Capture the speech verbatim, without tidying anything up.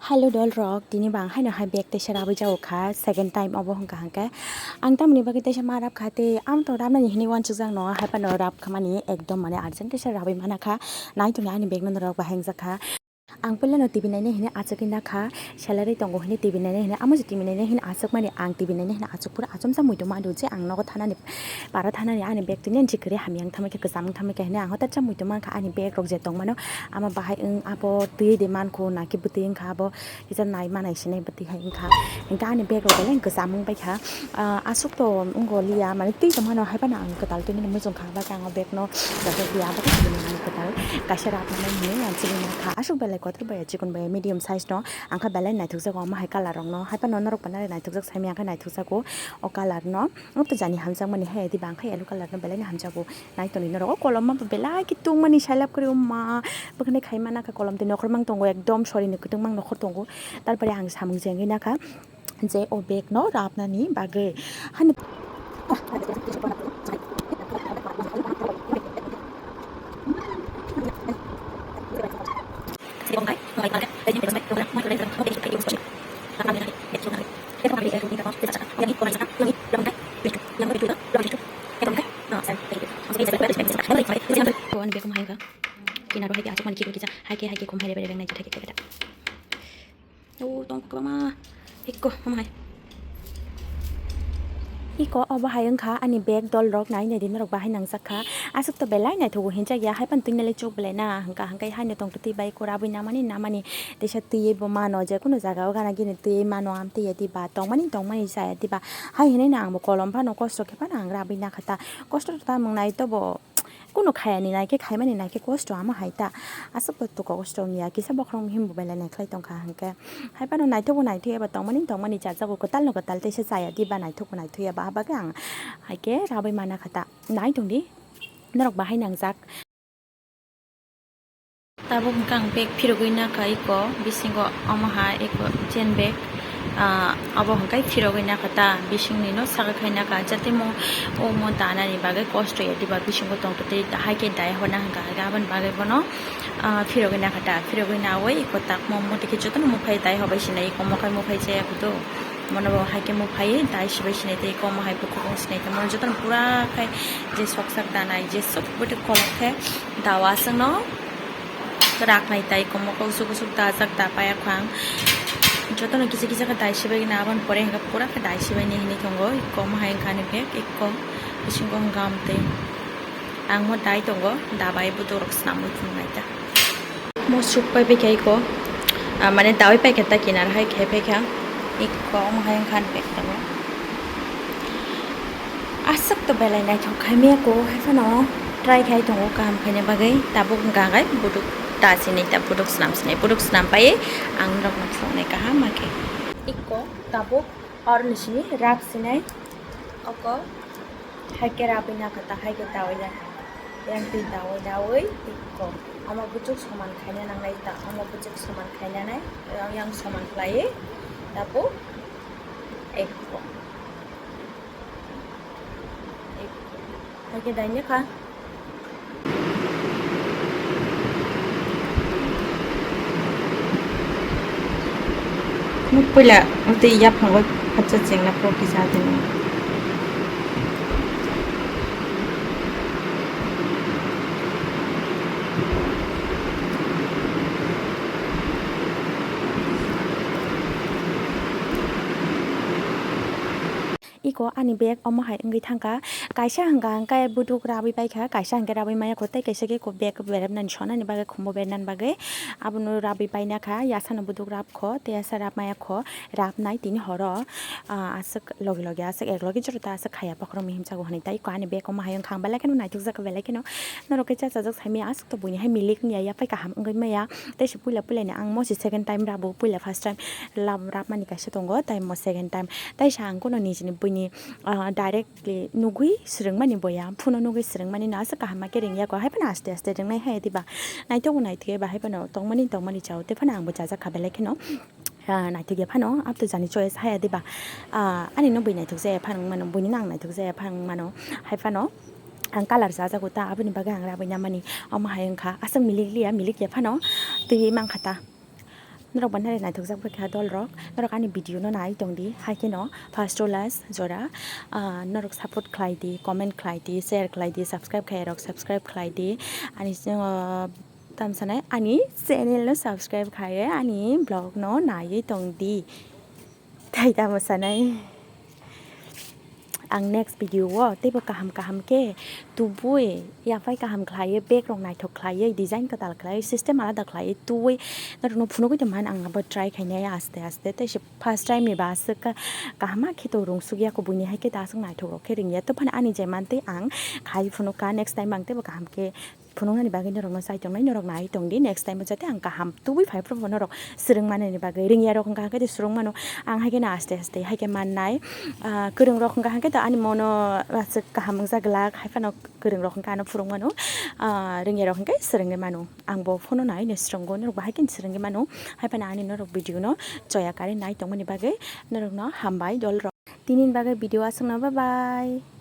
Hello dol rok, tini bo ang haino hai bag teisa rabwi jago kha, second time obo hwnkha hwnkhe. Ang tamoni bagwi teisa ma rab kha tei ang to rabnani hinwi uansukjak no, hai phano rab kha mani ekdom mane urgent teisa rabwi mana kha. Nai tongni ani bag no norok bahai wngjak kha. Ang puila no T V naina hinwi achugwi na kha, salary tongo hinwi T V naina hinwi, amo se T V naina hinwi achuk mani ang T V naina hinwi achuk phuru achomsa muitu madu je ang nogo thanani para thanani ani bag tini ani sikiri hamya wng thamwi khe kwcham wng thamwi khe hinwi ang hotacha muitu mankha ani bag rok je tongmano. Ama bahai wng abo twi de mankho naki bwtwi wngkha abo kisa nai manai sinai bwtwi hai wngkha. Hinkhe ani bag rok belai kwcham wng baikha. Ah, aswk to wngoliya mane twi tongmano hai phano ang kwtal twi nini muchung kha bagwi ang o bag no kwtal kaisa rap nani hinwi ang chini mankha. Aswk belai kotor bai chikon bai medium size no ang kha belai naithokjago omo hai colour rok no hai phano norok bo nai naithokjak saimanya khe naithokjago o colour no. Abo to jani hamjakmani hai, diba ang khe yellow colour no belai no hamjago. Nai tongdi norok, o kolom ma belai khe tungmani, sailab kwrwi, o ma, bwkhwnai khai mana kha kolom tei nokhor mang tongo, ekdom sori ni kwtwng mang nokhor tongo. Tarpore ang samung chengwi nakha je o bag no rabnani bagwi. Hano Ko ani bag mo hai ka. Kinaro hai ke achuk mani kibri kisa. Hai ke, hai ke khum hai rebe rebe nai jithai ke kebeda. O tong kwbangma. Ikko, omo hai. Iko obo hai wngkha ani bag dol rok nai nai di norok bahai nangjak kha. Aswk to belai naithogo hinjak ya, hai phano twi nalai chuk belai na hwnkha, hwnkhe haino tong twtwi bai kwrwi namani namani teisa twiwi bo mano, je kunu jaga o gana gini twiwi mano, amtwi ya diba tongmani tongmani chaya diba. Hai hinui no ang bo kolom phano kosto khe phano ang rabwi nakha ta, kosto ta mwngnai tobo. Kunu khayani naikhe khaimani naikhe kosto amo hai ta. Aswk bo toko kosto wngya, kisa bokhorok himbo belai naikhlai tongkha hwnkhe. Hai phano naithokbo naithok eba tongmani tongmani chajago kwtalno kwtal teisa chaya diba naithokbo naithok eba, abagwi ang haikhe rabwi mana kha ta. Nai tongdi, norok bahai nangjak. Tabuk hwnkhe ang bag phirogwi nakha iko bisingo omo hai iko chain bag, ah, obo hwnkhe phirogwi nakha ta bisingni no saka khai nakha jate mo omo danani bagwi kosto ya diba bisingo tongtwtwi hai khe dai honna hwnkha hwnkhe aboni bagwi bono, ah, phirogwi nakha ta phirogwi naui iko takmo omo twi khe jotono muphai dai hobai sinai iko mokhai muphai chaya kutu. Mono bo hai khe muphai dai sibai sinai tei iko omo hai bukhuk wng sinai tei mono jotono pura khai je sok sak danai je sok bwtwi kolok khe dawa aswkno raknai tai komo kok usuk usuk dajak da paya khwang jotono kisa kisa khe dai sibai na aboni pore hwnkhe pura khe dai sibai ni hinwi tongo komo hai wngkha ani bag ikko bisingo hwnkha amtwi ang mo dai tongo dabai buduk rok swnamwi phunuknai ta. Mo suk pai pai kha iko, ah, mane dawi pai kha ta kinar hai khe pai kha. Iko omo hai wngkha ani bag tongo. Aswk to belai naithok khai maya ko, hai phano try khai tongo kaham khaina bagwi. Tabuk hwnkha hwnkhe buduk ta sinai ta, buduk swnam sinai, buduk swnam pai ang norok no phunuknai kaham ma khe. Iko tabuk oroni simi rap sinai. Oko hai khe rabwi nakha ta, hai khe dawi nakha. Yang twi dawi dawi iko. Omo buchuk soman khaina nangnai ta, omo buchuk soman khainanai, yang, yang soman khlaiwi tabuk iko. Iko. Hai khe daini kha. Nuk puila tei yaphango phatsa chengna pro kisa tongwi. Iko ani bag omo hai wngwi thangkha. Kaisa hwnkha hwnkhe buduk rabwi paikha, kaisa hwnkhe rabwi maya kho, tei kaisa khe kho bag beremnani sonani bagwi, khumbo bernani bagwi abono rabwi paina kha. Yasano buduk rab kho, tei yasa rab maya kho, rabnai tini horo. Ah, aswk logi logi aswk ek logi jora ta aswk khaya bokhorok mihim chago hwnwi. Tei iko ani bag omo hai wngkha, ang belai kheno naithokjak, belai kheno norok khe chachajak saimaya aswk to buini hai milik wngya, yaphai kaham wngwi maya. Tei se puila puila ni ang mo se second time rabo, puila first time lab rabmani kaisa tongo, tei mo second time. Tei se ang kuno nijini buini, ah, directly nugwi swrwngmani boya, phuno nugwi swrwngmani no aswk kaham ma khe ringya ko, hai phano aste aste ringnai hai diba. Naithok bo naithok ya ba hai phano tongmani tongmani chao, tei phano ang bo chajak kha belai kheno, ah, naithok ya phano, abo to jani choice hai diba. Ah, ani no bui naithok jaya phano wngmano, buini no ang naithok jaya phano wngmano, hai phano. Ang colour chajago ta, aboni bagwi ang rabwi namani. Omo hai wngkha, aswk milik liya, milik ya phano twiwi mankha ta. Norok bani hai naithokjak bai kha dol rok, norok ani video no nai tong di, hai kheno first to last jora, ah, norok support khlai di, comment khlai di, share khlai di, subscribe khlai rok subscribe khlai di, ani, ah, tam sanai ani channel no subscribe khlai ani vlog no naiwi tong di. Thai tamo sanai. Ang next video o teibo kaham kaham khe tubui yaphai kaham khlaiwi, bag rok naithok khlaiwi, design kwtal khlaiwi, system alada khlaiwi tubui norokno phunugwi tongmani ang abo try khainai aste aste. Tei se first time ni ba aswk ka-, kaham khe to rwngsuk ya, kubuni hai khe ta aswk naithok rok khe ringya. To phano ani je mantwi ang khai phunukha, next time ang teibo kaham khe phunuknani bagwi norokno chai tongnai, norok nai tong di, next time o jate ang kaham tubui phai phuru bo norok swrwng manani bagwi. Ringya rok wngkha khe swrwng mano, ang hai kheno aste aste hai khe mannai, ah, kwrwng rok wngkha khe to ani mono aswk kaham wngjak glak, hai phano kwrwng rok wngkha ano phurung mano, ah, ringya rok wngkha swrwngwi mano, ang bo phone no nai swrwngo, norok bo hai kheno swrwngwi mano, hai phano ani norok video no choya karwi nai tongmani bagwi norokno hambai dol rok. Tini ni bagwi video aswkno, bye bye.